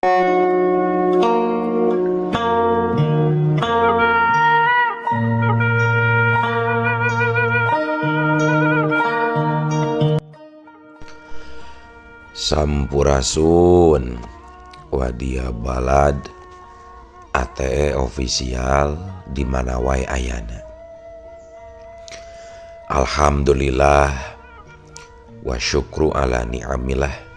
Sampurasun Wadia Balad ATE official di mana wae ayana. Alhamdulillah wa syukru ala ni'amillah.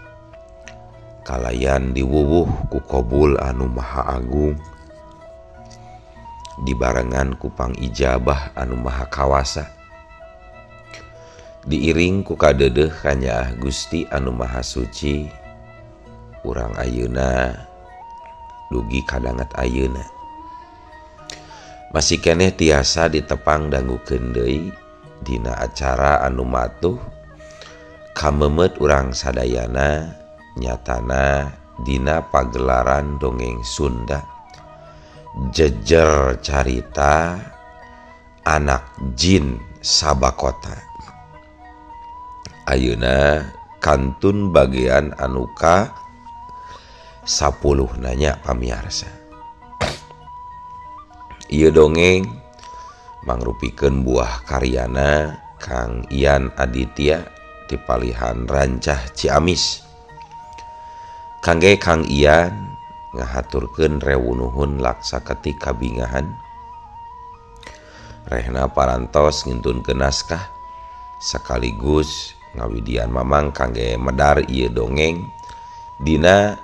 Kalayan diwuwuh ku kobul anu maha agung, dibarengan ku pangijabah anu maha kawasa, diiring ku kadeudeuh kanyaah Gusti anu maha suci. Urang ayeuna dugi kadanget ayeuna masih keneh tiasa ditepang dangukeun deui dina acara anu matuh kamemet urang sadayana, nyatana dina pagelaran dongeng Sunda Jejer Carita Anak Jin Sabakota. Ayeuna kantun bagian anu ka 10 nanya pamiarsa. Ieu dongeng mangrupikeun buah karyana Kang Ian Aditya ti palihan Rancah Ciamis. Kangge Kang Ian ngahaturkeun rewunuhun laksa keti kabingahan. Rehna parantos ngintunkeun naskah sekaligus ngawidian mamang kangge medar ieu dongeng dina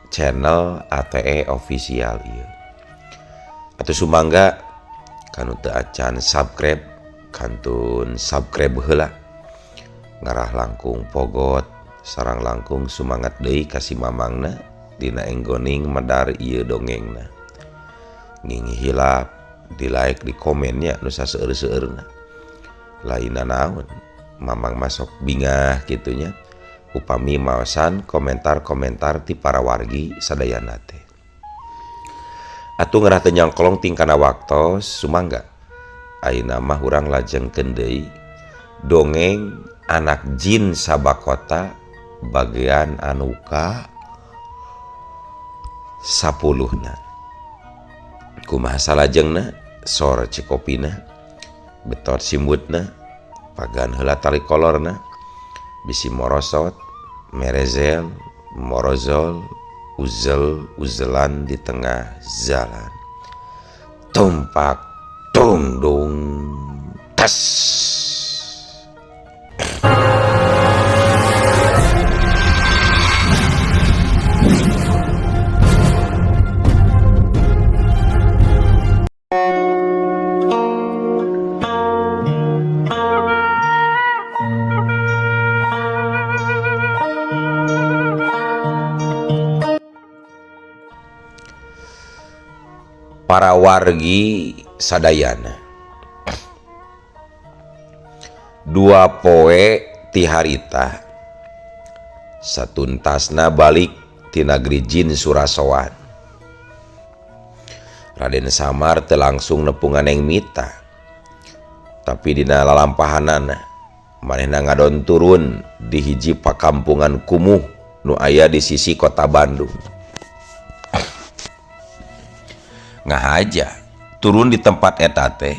channel ATE official ieu. Atuh sumangga kanu teu acan subscribe kantun subscribe heula, ngarah langkung pogot sarang langkung sumangat deui ka si mamangna dina enggoning medar ieu dongengna. Ngingi hilap di like di komennya nu saseueur-seueurna. Lainna naon mamang masuk bingah kitunya upami maosan komentar-komentar ti para wargi sadayana teh. Atuh ngerah teu nyangkolong tingkana waktos sumangga ayeuna mah urang lajengkeun deui dongeng Anak Jin Sabakota bagian anu ka 10-na. Kumaha salajengna sor cikopina betot simbutna pagan heula tali kolorna bisi morosot merezel morozol uzel uzelan di tengah jalan tumpak tungdung tas. Para wargi sadayana dua poe ti harita satuntasna balik ti nagri jin Surasowan. Raden Samar teu langsung nepungan Neng Mita, tapi dina lalampahanana manehna ngadon turun di hiji pakampungan kumuh nu aya di sisi kota Bandung. Ngahaja turun di tempat eta teh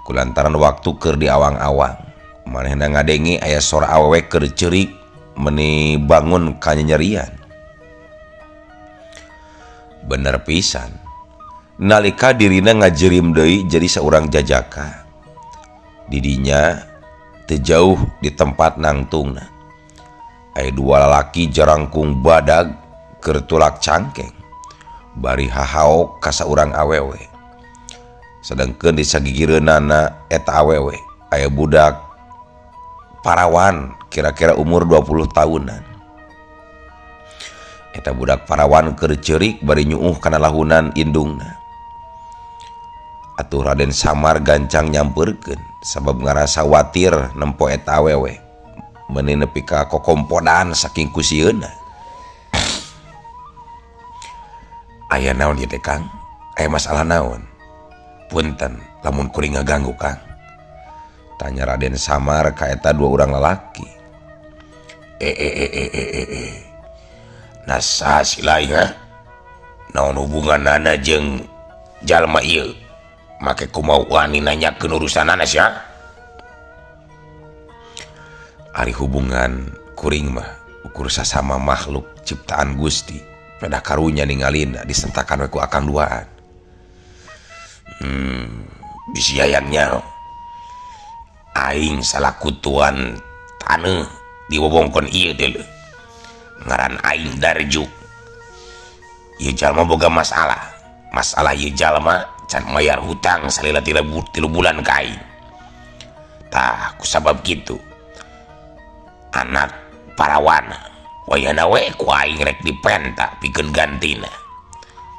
kulantaran waktu keur di awang-awang manehna ngadenge aya sora awewe keur ceurik meni bangun kanyanyerian. Bener pisan nalika dirina ngajerim deui jadi saurang jajaka didinya teu jauh di tempat nangtungna aya dua lalaki jarangkung badag keur tulak cangkeng bari hahaok ka saurang awewe. Sedangkeun di sagigireunana eta awewe aya budak parawan kira-kira umur 20 tahunan. Eta budak parawan keur ceurik bari nyuuh kana lahunan indungna. Atuh Raden Samar gancang nyampeurkeun sabab ngarasa watir nempo eta awewe meuni nepi ka kokompodan saking kusieunna. Aya naon ieu teh Kang? Aya masalah naon? Punten lamun kuring ngaganggu Kang. Tanya Raden Samar ka eta dua urang lalaki. Nah saha sila aing ha? Naon hubunganana jeung jalma ieu? Make kumaha wani nanyakeun urusanana sia? Ari hubungan kuring mah ukur sasama makhluk ciptaan Gusti. Pedah karunya ningalina disentakan we ku akang duaan. Bisi hayang nyaho. Aing salaku tuan taneuh di wewengkon ieu teh leuh. Ngaran aing Darju. Ieu jalma boga masalah. Masalah ieu jalma can mayar hutang salila 3 bulan ka aing. Tah kusabab kitu anak parawana wayahna we ku aing rek dipenta pikeun gantina.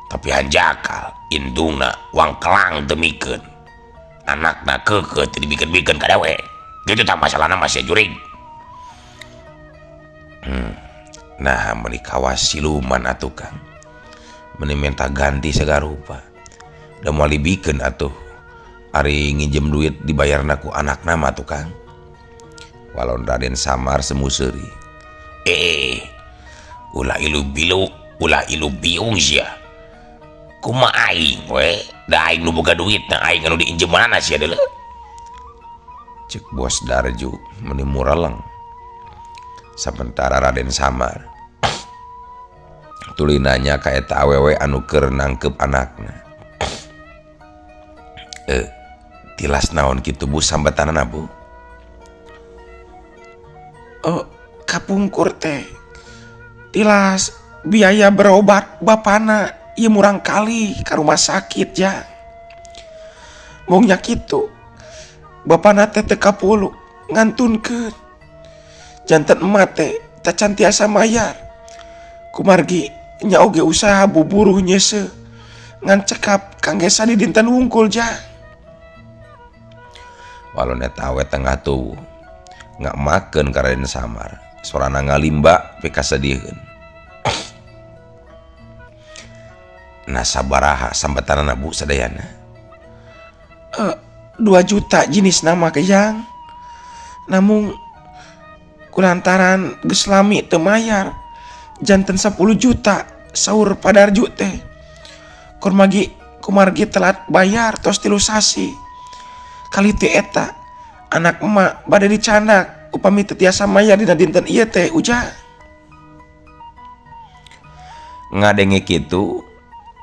Tapi hanjakal indungna wangkelang teu mikeun. Anakna keukeuh teu dibikeun-bikeun ka dewe. Kitu tah masalahna mah sia jurig. Nah meuni kawas siluman atuh Kang. Meuni menta ganti sagarupa. Da moal dibikeun atuh. Ari nginjem duit dibayarna ku anakna mah atuh Kang. Walon Raden Samar semu seuri. Ulah ilu bilu, ulah ilu biung sia. Kumaha aing we? Da aing nu boga duit, na aing anu diinjemanana sia deuleu. Cek Bos Darju meuni mureleng. Samentara Raden Samar tuluy nanya ka eta awewe anu keur nangkep anakna. Tilas naon kitu Bu sambatanana Bu? Oh, kapungkur teh tilas biaya berobat bapana ieu murang kali ka rumah sakit ya. Mung nya kitu bapana teh teu kapulu ngantunkeun. Janten emak teh tacan tiasa mayar. Kumargi nya oge usaha buburuh nyese ngan cekap kangge sadidinten wungkul ja. Walon eta awe tengah tuwuh ngamakeun ka Raden Samar, sorana ngalimba pikasediheun. Nah sabaraha sambatanana Bu sadayana? 2 juta jenis nama kejang. Namun kulantaran geus lami teu mayar janten 10 juta saur padarju teh. Kumargi telat bayar tos 3 sasi. Kali teh eta anak emak bade dicandak upami teu tiasa mayar dina dinten ieu teh ujang. Ngadenge kitu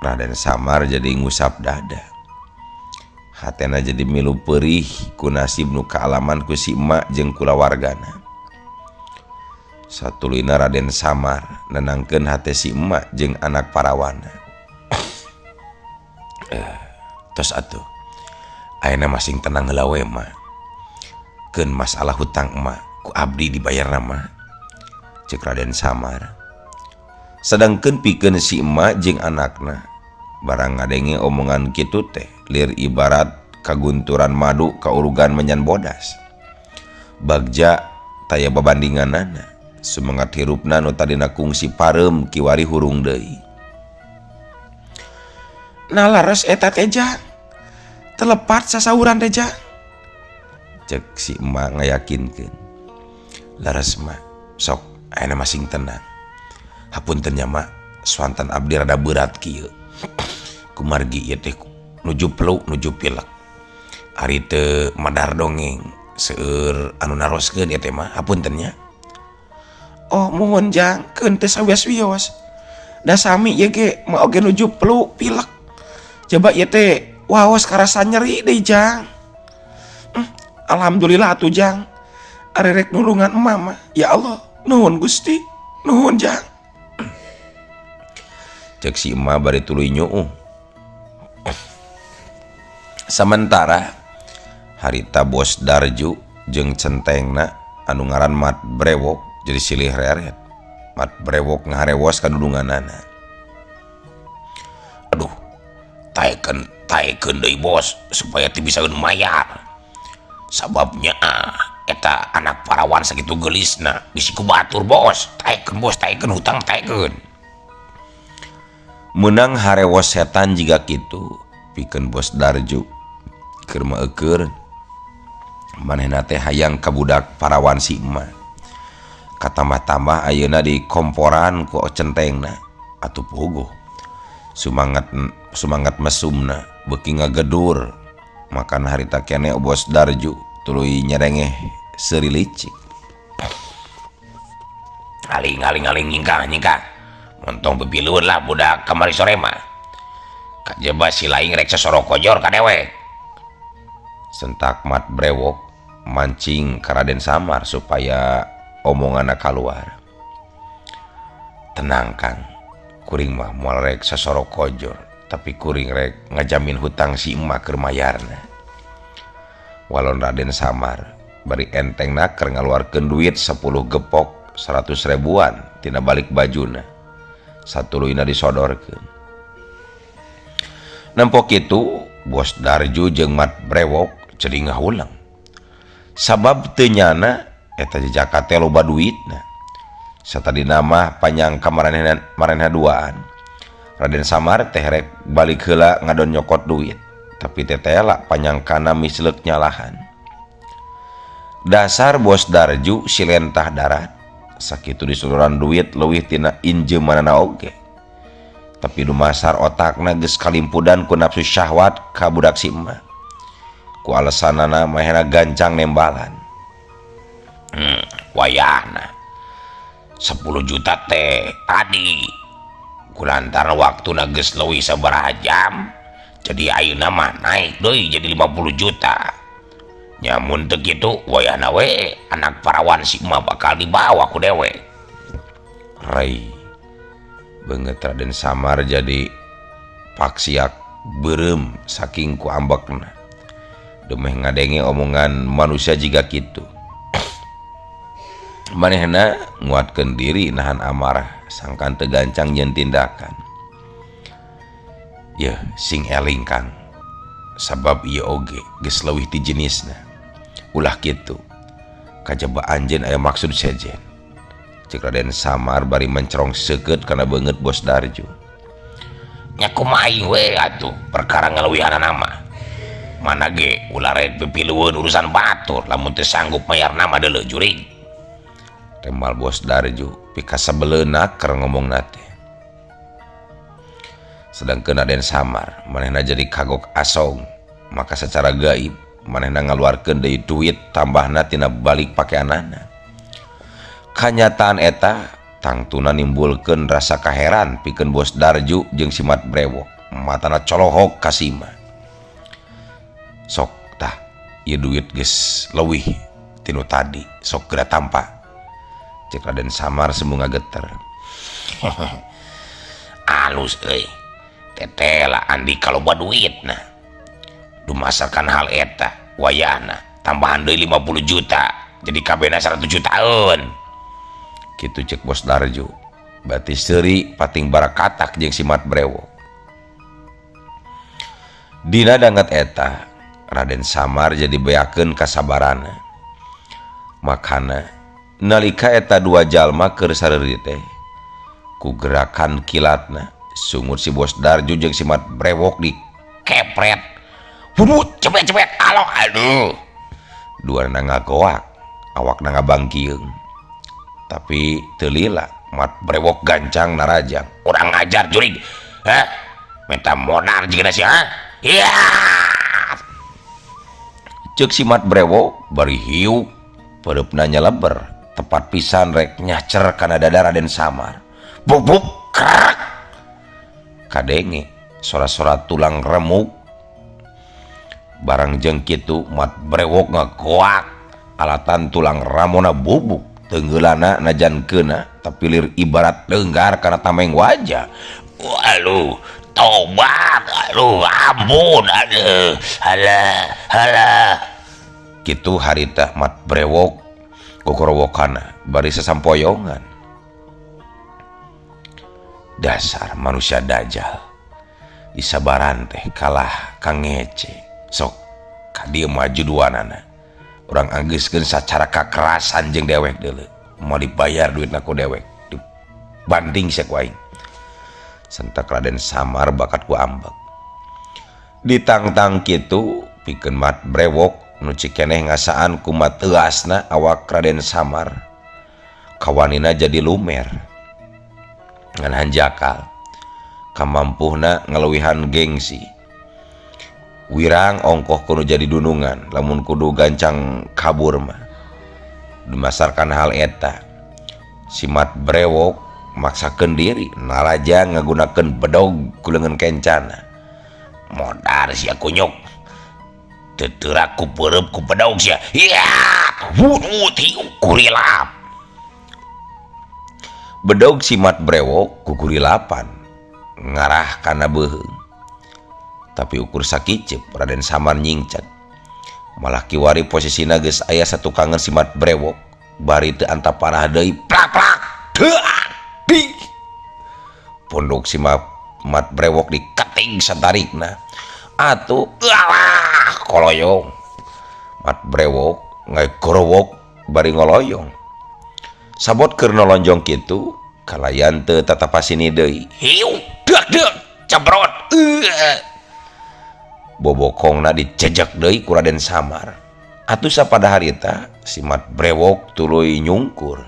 Raden Samar jadi ngusap dada. Hatena jadi milu perih ku nasib nu kaalaman ku si emak jeung kulawargana. Satuluyna Raden Samar nenangkeun hate si emak jeung anak parawana. Tos atuh. Ayeuna masing tenang heula we emak. Keun masalah hutang emak ku abdi dibayarna mah. Ceuk Raden Samar. Sedangkeun pikeun si emak jeung anakna barang ngadenge omongan kitu teh lir ibarat kagunturan madu kaurugan menyan bodas. Bagja taya babandinganana sumangat hirupna nu tadina kungsi pareum kiwari hurung deui. Nah laras eta teh ja telepat sasauran teh ja. Cek si emak ngayakinkeun. Laras emak sok ayeuna masing tenang. Hapunten nya mak, swanten abdi rada berat kieu. Kumargi ieu teh nuju flu nuju pilek. Ari teu madar dongeng seueur anu naroskeun ieu teh mah hapunten nya. Oh muhun jang keun teu sawios-wios. Da sami ieu ge mah oge nuju flu pilek. Coba ieu teh waos karasa nyeri deui jang. Alhamdulillah atuh jang. Ari rek nulungan emak mah. Ya Allah, nuhun Gusti, nuhun jang. Cek si emak bari tuluy nyuuh. Sementara harita Bos Darju jeung centengna anu ngaran Mat Brewok jadi silih reret. Mat Brewok ngaharewos kadudunganana. Aduh, taekeun deui bos supaya teu bisa mayar. Sababnya eta anak parawan sakitu geulisna bisi ku batur bos. Taekeun bos, taekeun hutang taekeun. Menang harewos setan jiga kitu pikeun Bos Darju keur mah eueur manehna teh hayang ka budak parawan si emak. Katambah-tambah ayeuna di komporan ku centengna atuh puguh. Sumangat sumangat mesumna beuki ngagedur. Makan harita keneh Bos Darju tuluy nyerengeh seuri licik. Aling aling aling nyingkah nyingkah. Montong pipilueun lah budak kamari sore mah. Kajeba si laing rek sosoro kojor ka dewek. Sentak Mat Brewok mancing ka Raden Samar supaya omonganna kaluar. Tenang Kang, kuring mah moal rek sosoro kojor, tapi kuring rek ngajamin hutang si emak keur mayarna. Walon Raden Samar bari enteng naker ngaluarkeun duit 10 gepok 100 ribuan tina balik bajuna. Satuluyna disodorkeun. Nempo kitu Bos Darju jeung Mat Brewok jadi ngahuleng. Sabab teu nyana eta jejaka teh loba duitna. Satadina mah panyangka maranehna duaan. Raden Samar teh rek balik heula ngadon nyokot duit, tapi tetela panyangkana misleuk nyalahan. Dasar Bos Darju silentah darat, sakitu disodoran duit leuwih tina injeumanana oge. Tapi dumasar otakna geus kalimpudan ku nafsu syahwat ka budak si emak. Ku alesanana manehna gancang nembalan. Wayahna 10 juta teh tadi kulantaran waktuna geus leuwih sabaraha jam jadi ayeuna mah naik deui jadi 50 juta. Nyamun teu kitu wayahna we anak parawan si emak bakal dibawa ku dewek. Rai beungeut Raden Samar jadi paksiak beureum saking ku ambekna. Dumeh ngadenge omongan manusia jiga kitu. Manehna nguatkeun diri nahan amarah sangkan teu gancang nyeun tindakan. Yeuh sing eling Kang, sabab ieu oge geus leuwih ti jenisna. Ulah kitu kajaba anjeun aya maksud sejen. Ceuk Raden Samar bari mencerong seukeut kana beungeut Bos Darju. Nya kumaha aing we atuh perkara ngaleuwihanana mah. Mana ge ulah rek pipilueun urusan batur lamun teu sanggup mayarna mah deuleu jurig. Temal Bos Darju pikasebeleuna keur ngomongna teh. Sedangkeun Raden Samar manehna jadi kagok asong, maka secara gaib manehna ngaluarkeun deui duit tambahna tina balik pakeanana. Kanyataan eta tangtuna nimbulkeun rasa kaheran pikeun Bos Darju jeung si Mat Brewok. Matana colohok ka si Ima. Sok tah ieu duit geus leuwih tinu tadi, sok geura tampa. Ceuk Raden Samar sembung ngageter. Alus euy. Tetela Andika loba duitna. Dumasarkan hal eta wayahna tambahan deui 50 juta jadi kabehna 100 jutaan. Kitu ceuk Bos Darju. Bati seuri pating barakatak jeung si Mat Brewok. Dina danget eta Raden Samar jadi beakeun kasabarana. Makana nalika eta dua jalma keur sareuri teh ku gerakan kilatna sungut si Bos Darju jeung si Mat Brewok di kepret. Budut cepet-cepet alo aduh. Duana ngagoak, awakna ngabangkieung. Tapi teu lila Mat Brewok gancang narajang. Urang ngajar jurig. Hah? Minta modal jigana sia, ha? Iya. Ceuk si Mat Brewok bari hiuk pereupna nyeleber tepat pisan rek nyacer kana dada Raden Samar. Bubuk krak. Kadenge sora-sora tulang remuk. Barang jeung kitu Mat Brewok ngagoak alatan tulang ramona bubuk tenggeulana najan keuna tapi lir ibarat lenggar kana tameng wajah. Waduh, tobat, aduh, ampun, aduh, halah, halah. Kitu harita Mat Brewok kokorowokana bari sasampoyongan. Dasar manusia dajal. Disabaran teh kalah kangece. Sok ka dieu maju duanana. Urang anggeuskeun sacara kakerasan jeung dewek deuleu. Moal dibayar duitna ku dewek. Dibanting sia ku aing. Sentak Raden Samar bakat ku ambek. Ditangtang kitu pikeun Mat Brewok nu cikeneh ngasaan kumat teuasna awak Raden Samar. Kawanina jadi lumer ngan hanjakal kamampuhna ngaleuwihan gengsi. Wirang ongkoh kudu jadi dunungan lamun kudu gancang kabur mah. Dumasarkan hal eta si Mat Brewok maksakeun diri narajang ngagunakeun bedog ku leungeun kencana. Modar sia kunyuk. Teu teurak ku peureub ku bedog sia. Hiat wut wut hiu kurilap. Bedog si Mat Brewok kukurilapan ngarah kana beuheung. Tapi ukur sakiceup Raden Samar nyingcat. Malah kiwari posisina geus aya satukangeun si Mat Brewok bari teu antap parah deui plak plak deuak di punduk si Mat Brewok diketing satarikna. Atuh alah koloyong. Mat Brewok ngagorowok bari ngoloyong. Sabot keur nolonjong kitu kalayan teu tatapasini deui. Hiu deuk deuk cebrot. Bobokongna dicejek deui ku Raden Samar. Atuh sapada harita si Mat Brewok tuluy nyungkur.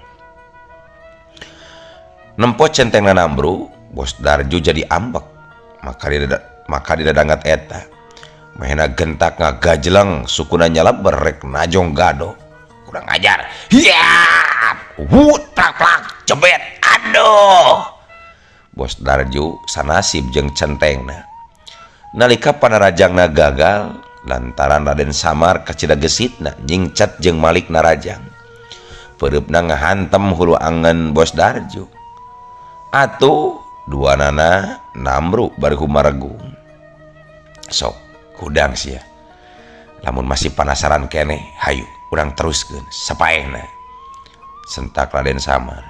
Nempo centengna nambru, Bos Darju jadi ambek. Maka didadangat eta. Mehna gentak ngagajleng sukuna nyaleber rek najong gado. Kurang ajar. Hiat! Wut plak plak jebet. Aduh. Bos Darju sanasib jeung centengna. Nalika panarajangna gagal lantaran Raden Samar kacida gesitna nyingcat jeung Malik Narajang. Peureupna ngahantem hulu angen Bos Darju. Atuh duanana namru bari kumaregung. Sok hudang sia. Lamun masih panasaran keneh, hayu urang teruskeun sapaehna. Sentak Raden Samar.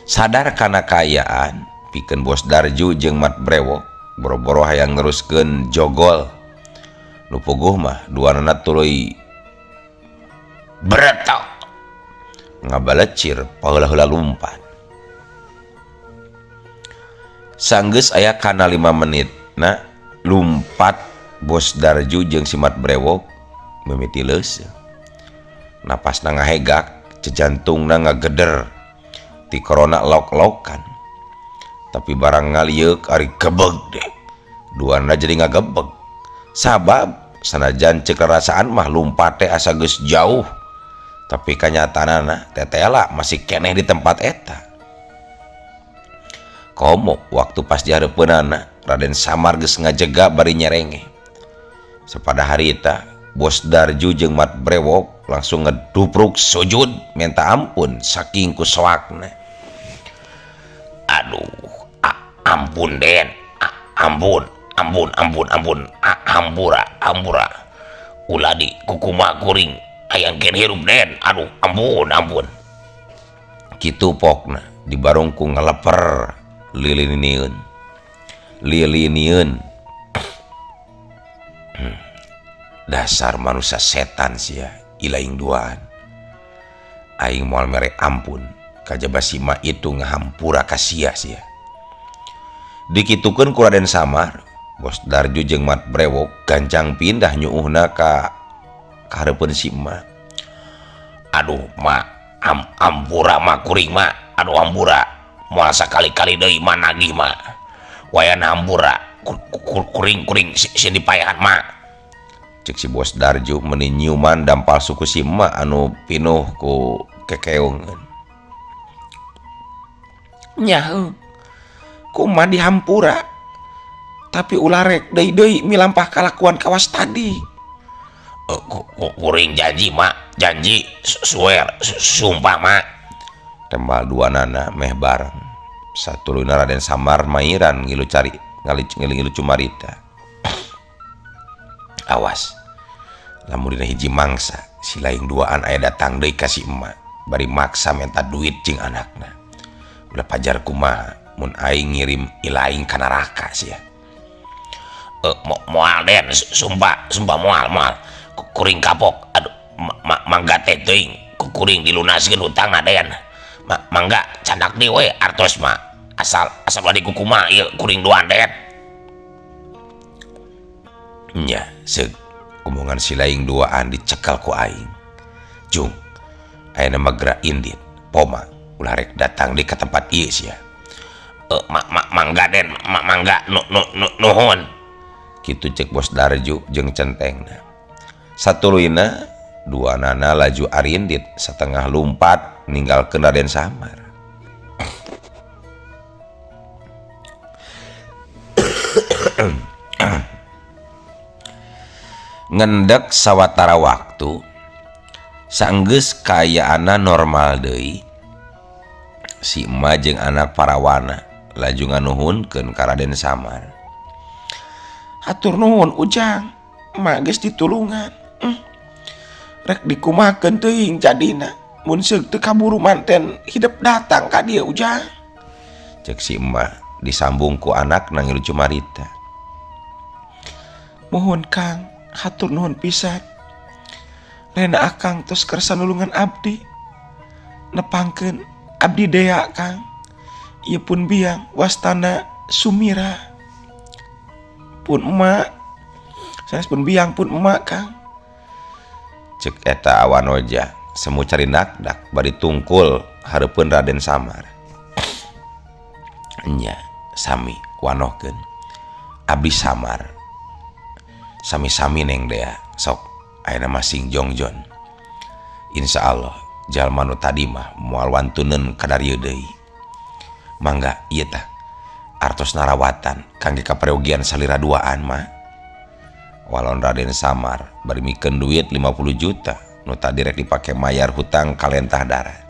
Sadar kana kaayaan pikeun Bos Darju jeung Mat Brewok boro-boro hayang neruskeun jogol. Nu puguh mah duanana tuluy beretok ngabalecir paheula-heula lumpat. Sanggeus aya kana 5 menit na lumpat Bos Darju jeung si Mat Brewok mimiti leuseuh. Napasna ngahegak, jejantungna ngageder, ti korona lok-lokan. Tapi barang ngalieuk ari gebeg deh. Duana jadi ngagebeg. Sabab sanajan ceuk rarasaan mah lumpat teh asa geus jauh. Tapi kanyataanana tetela masih keneh di tempat eta. Komo waktu pas dihareupeunana Raden Samar geus ngajega bari nyerenge. Sapada harita Bos Darju jeung Mat Brewok langsung ngedupruk sujud minta ampun saking ku soakna. Aduh, ampun Den, ampun, ampun, ampun, ampun, hampura, hampura. Ulah di kukumaha kuring hayang gen hirup Den. Aduh, ampun, ampun. Kitu pokna dibarung ku ngaleper lilinieun. Lilinieun. Dasar manusia setan sia, ilaing duaan. Aing moal mere ampun kajaba si ma itu ngahampura ka sia sia. Dikitukeun ku Raden Samar, Bos Darju jeung Mat Brewok gancang pindah nyuuhna ka hareupeun si emak. Aduh ma, ampura ma kuring ma. Aduh ampura, moal sakali-kali deui ma nagih ma. Wayan hampura kuring kuring sieun dipaehan ma. Cek si Bos Darju meuni nyiuman dampal suku si emak anu pinuh ku kekeungeun. Nyaho kumaha dihampura tapi ulah rek deui-deui milampah kalakuan kawas tadi. Kuring janji ma, janji swear sumpah ma. Tembal dua nana meh bareng. Satuluyna Raden Samar mairan ngilu cari ngilu cumarita. Awas lamun dina hiji mangsa si lain duaan aya datang deui ka si emak bari maksa minta duit jeung anakna. Ulah pajar kumaha mun aing ngirim ilaing ka neraka sia. Moal Den, sumpah, sumpah moal, moal. Kuring kapok. Aduh, mangga teh teuing kuring dilunaskeun hutangna Den. Mangga candak deui we artos mah. Asal asal bade kukumaha ieu kuring duaan Den. Nya, seug omongan si laing duaan dicekal ku aing. Jung, Ayeuna mah geura indit poma ulah rek datang deui ka tempat ieu sia. Mangga Den, mangga nuhun. Kitu cek Bos Darju jeung centengna. Satuluyna duanana laju arindit satengah lumpat ninggalkeun Raden Samar. Ngendek sawatara waktu sanggeus kaayaanna normal deui si Ema jeung anak parawana laju nganuhunkeun ka Raden Samar. Hatur nuhun Ujang, emak geus ditulungan. Rek dikumakeun teuing jadina mun seuk teu kaburu manten hidep datang ka dieu Ujang. Cek si Emak disambung ku anakna ngilu cumarita. Muhun Kang, hatur nuhun pisan. Lena akang tos kersa nulungan abdi. Nepangkeun abdi dea Kang. Ieu pun biang wastana Sumira. Pun emak. Sanes pun biang pun emak Kang. Cek eta awanoja semu cari nakdak bari tungkul hareupeun Raden Samar. Nya sami wanohkeun. Abdi Samar. Sami-sami Neng Dea sok ayeuna mah sing jongjon. Insyaallah jalma nu tadi mah moal wantuneun ka darieu deui. Mangga ieu tah artos narawatan kangge kapreogian salira duaan mah. Walon Raden Samar bari mikeun duit 50 juta nu tadi rek dipake mayar hutang kalentah darat.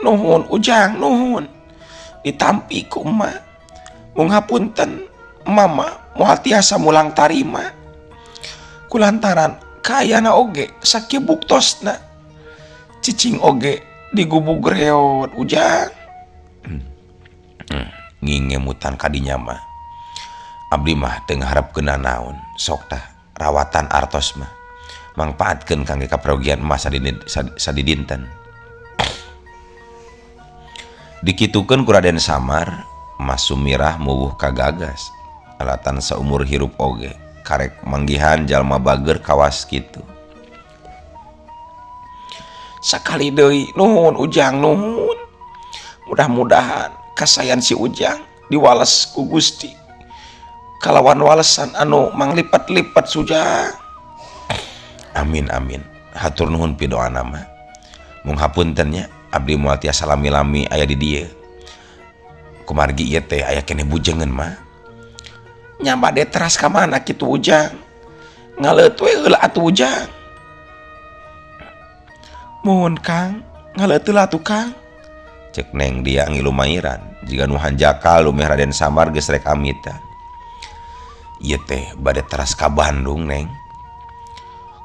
Nuhun Ujang, nuhun. Ditampi ku emak. Mung hapunten mama moal tiasa mulang tarima. Kulantaran kaayana oge sakieu buktosna. Cicing oge digubug reot Ujang. Ngingemutan kadinya mah. Abdi mah teu ngaharepkeun nanaon, sok tah rawatan artos mah. Mangpaatkeun kangge kaprogian emas sadidinten. Dikitukeun ku Raden Samar, Mas Sumirah muwuh kagagas. Alatan saumur hirup oge karek manggihan jalma bager kawas kitu. Sakali deui nuhun Ujang nuhun. Mudah-mudahan kasayan si Ujang diwales ku Gusti. Kalawan walesan anu manglipat-lipat sujang. Amin amin. Hatur nuhun pidoana mah. Mung hapunten nya abdi moal tiasa lami-lami aya di dieu. Kumargi ieu teh aya keneh bujengeun mah. Nya bade teras ka mana kitu Ujang? Ngaleut we heula atuh Ujang. Muhun Kang, ngaleut heula atuh Kang. Cek Neng Dia ngilu mairan jiga nu hanjakal lumeh Raden Samar geus rek amitan. Ieu teh bade teras ka Bandung Neng.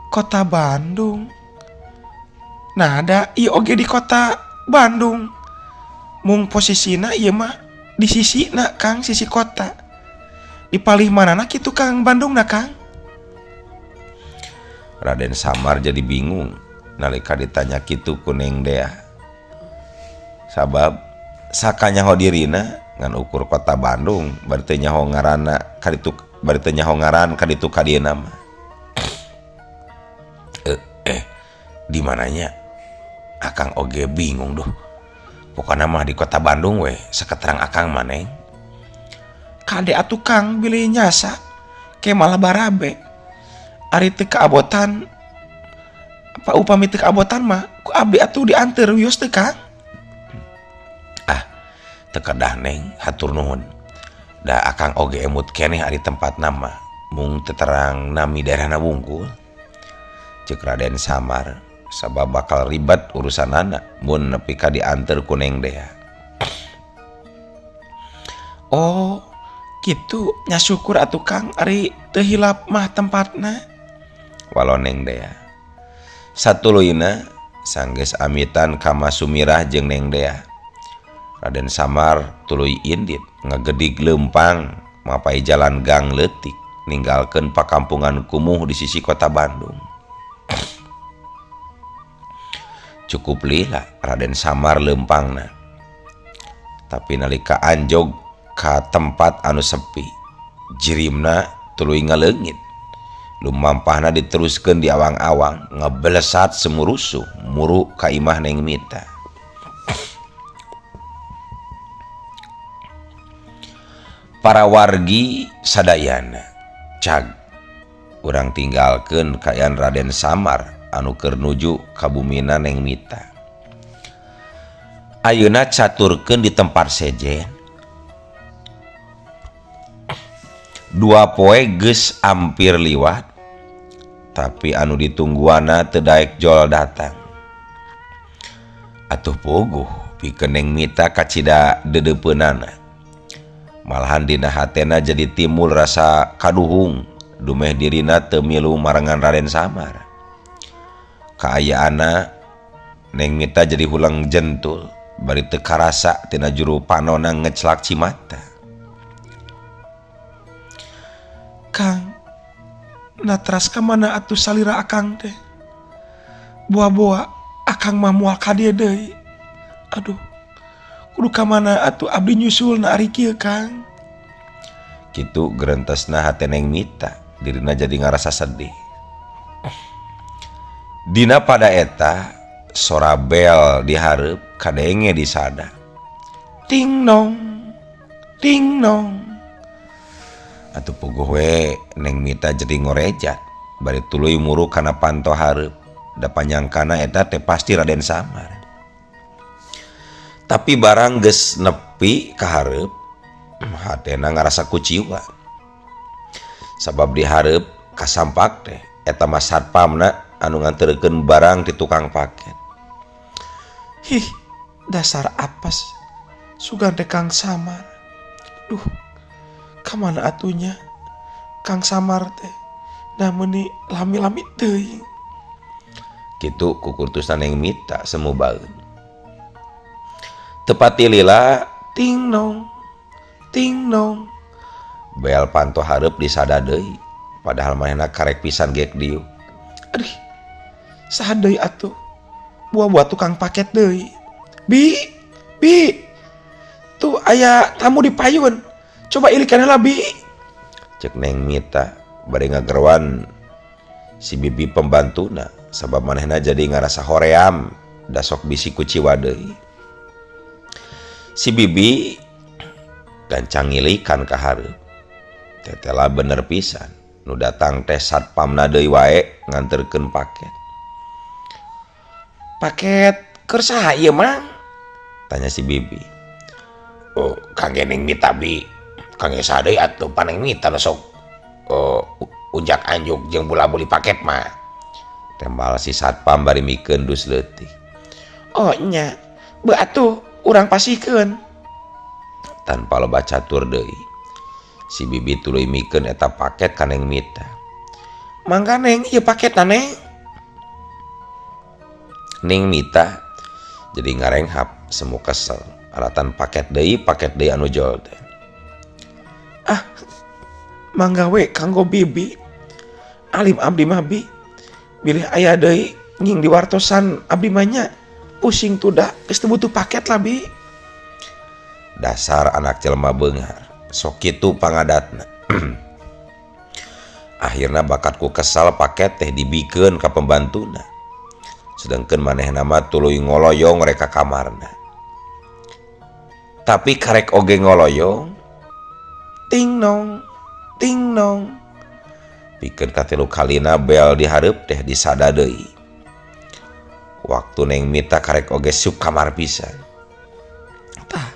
Kota Bandung. Nah ada ieu oge di kota Bandung. Mung posisina ieu mah di sisina Kang, sisi kota. Di palih manana kitu Kang Bandungna Kang? Raden Samar jadi bingung nalika ditanya kitu ku Neng Dea. Sabab sakanyaho dirina ngan ukur kota Bandung bari teu nyaho ngaranna kaditu bari teu nyaho ngaran kaditu ka dieuna mah. Di mananya? Akang oge bingung duh. Pokona mah di kota Bandung we saketerang akang mah Neng. Kade atuh Kang bilih nyasa ke malah barabe. Ari teu kaabotan apa upami teu kaabotan mah ku abdi atuh dianteur wios teu Kang. Ah, teu kedah Neng, hatur nuhun. Da akang oge emut keneh ari tempat nama mung teu terang nami daerahna wungkul. Ceuk Raden Samar sabab bakal ribet urusanana mun nepi ka dianteur ku Neng Dea. Oh, kitu nya syukur atuh Kang ari teu hilap mah tempatna. Walon Neng Dea. Satuluyna sanggeus amitan ka Mas Sumirah jeung Neng Dea. Raden Samar tuluy indit ngagedig leumpang mapai jalan gang leutik ninggalkeun pakampungan kumuh di sisi kota Bandung. Cukup lila Raden Samar leumpangna. Tapi nalika anjog ka tempat anu sepi, jirimna tuluy ngaleungit. Lumampahna diteruskeun di awang-awang ngebelesat semurusuh muru ka imah Neng Mita. Para wargi sadayana cag urang tinggalkeun kaayaan Raden Samar anu keur nuju ka bumina Neng Mita. Ayeuna caturkeun di tempat sejen. Dua poe geus ampir liwat, tapi anu ditungguana teu daek jol datang. Atuh puguh pikeun Neng Mita kacida dedeupeunana. Malahan dina hatena jadi timbul rasa kaduhung dumeh dirina teu milu marengan Raden Samar. Kaayaanna Neng Mita jadi hulang jentul bari teu karasa tina juru panona ngeclak cimata. Kang, natras ka mana atuh salira akang teh? Boa-boa akang mah moal ka dieu deui. Aduh, kudu ka mana atuh abdi nyusulna ari kieu Kang? Kitu gerentesna hate Neng Mita, dirina jadi ngarasa sedih. Dina pada eta sora bel dihareup kadenge disada. Ting nong, ting nong. Atuh puguh we Neng Mita jadi ngorejat bari tuluy muru kana panto hareup. Da panyangkana eta teh pasti Raden Samar. Tapi barang geus nepi ka hareup, hatena ngarasa kuciwa. Sabab dihareup kasampak teh eta mah satpamna anu nganterkeun barang ti tukang paket. Hih, dasar apes. Sugan teh Kang Samar. Duh, ka mana atunya Kang Samar teh? Da meuni lami-lami teuing. Kitu kukurtusna Neng Mita semu baeun. Tepati lila ting nong ting nong. Bel panto hareup disada deui, padahal manehna karek pisan gek dieu. Aduh, saha deui atuh? Buah-buah tukang paket deui. Bi, bi, tuh aya tamu di payun. Coba ilikan heula bi. Cek Neng Mita bari ngagerwan si bibi pembantuna sabab manehna jadi ngarasa hoream da sok bisi kuciwa deui. Si bibi gancang ngilikan ka hareup. Tetela bener pisan nu datang teh satpamna deui wae nganterkeun paket. Paket keur saha ieu Mang? Tanya si bibi. Oh, kangge Neng Mita bi. Kangge saha deui atuh pan Neng Mita nu sok unjak anjuk jeung bula-buli paket mah. Tembal si satpam bari mikeun dus leutik. Oh nya, beu atuh urang pasikeun. Tanpa loba catur deui, si bibi tuluy mikeun eta paket ka Neng Mita. Mangga Neng, ieu paketna Neng. Neng Mita jadi ngarenghap semu kesel alatan paket deui anu jol teh. Ah, mangga we kanggo bibi. Alim abdi mah bi, bilih aya deui nging diwartosan abdi mah nya. Pusing tuh dah, geus teu butuh paket lah bi. Dasar anak jelema beunghar, sok kitu pangadatna. Akhirna bakatku kesal paket teh dibikeun ka pembantuna. Sedangkeun manehna mah tuluy ngoloyong rek ka kamarna. Tapi karek oge ngoloyong, ting nong, ting nong. Pikeun katilu kalina bel dihareup teh disada deui. Waktu Neng Mita karek oge sup kamar pisan. Tah,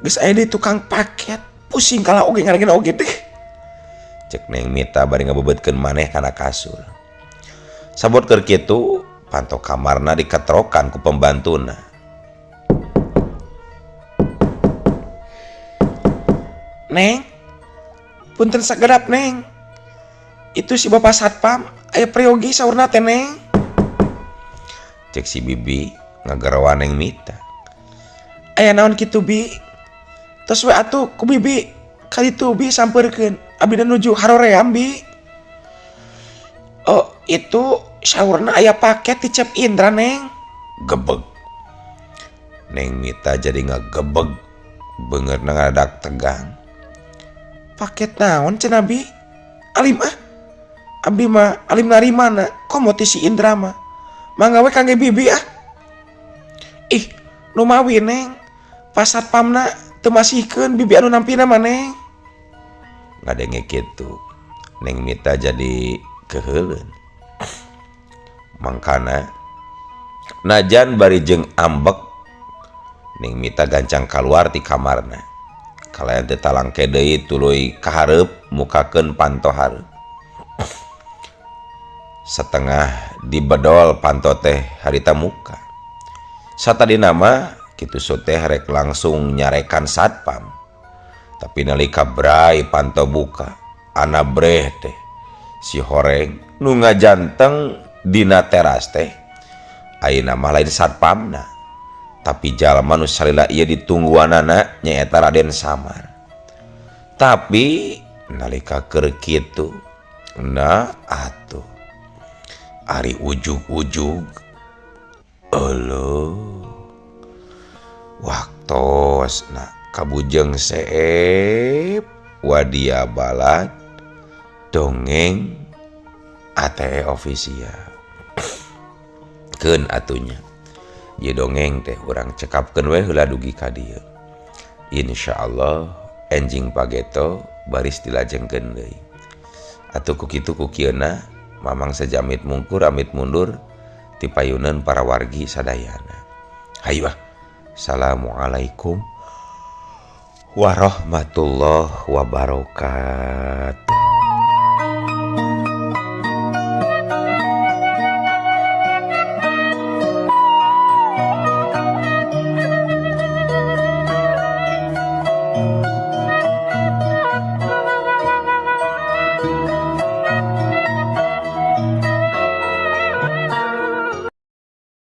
geus aya deui tukang paket, pusing kalah oge ngarengin oge teh. Cek Neng Mita bari ngabeubeutkeun maneh kana kasur. Sabot keur kitu, panto kamarna diketrokan ku pembantuna. Neng, punten sagedap Neng. Itu si bapak satpam aya priyogi saurna teh Neng. Cek si bibi ngageroan Neng Mita. Aya naon kitu bi? Tos we atuh ku bibi kaditu bi sampeurkeun. Abdi nuju haroream bi. Oh, itu saurna aya paket di Cep Indra Neng. Gebeg. Neng Mita jadi ngagebeg. Beungeutna ngadadak tegang. Paket naon cenah bi? Alim ah. Abdi mah alim narimana komo ti si Indra mah. Mangga we kangge bibi ah. Ih, numawi Neng. Pas satpamna teu masihkeun bibi anu nampina mah Neng. Ngadenge kitu Neng Mita jadi keheuleun. Mangkana najan bari jeung ambek Neng Mita gancang kaluar ti kamarna. Kalayan teu talangke deui tuluy kahareup mukakeun panto hareup. Setengah dibedol panto teh harita muka. Satadina mah kitu teh rek langsung nyarekan satpam. Tapi nalika brai panto buka, ana breh teh si horeng nu ngajanteng dina teras teh. Ayeuna mah lain satpamna, tapi jalma nu salila ieu ditungguanana nyaeta Raden Samar. Tapi nalika keur kitu, nah atuh ari ujug-ujug euleuh waktosna kabujeng seep wadia balad dongeng ATE official. Keun atunya ieu dongeng teh urang cekapkeun we heula dugi ka dieu. Insyaallah enjing pageto baris dilajengkeun deui. Atuh ku kitu ku kieuna Mamang sejamit mungkur amit mundur ti payuneun para wargi sadayana. Hayu ah. Assalamualaikum warahmatullahi wabarakatuh.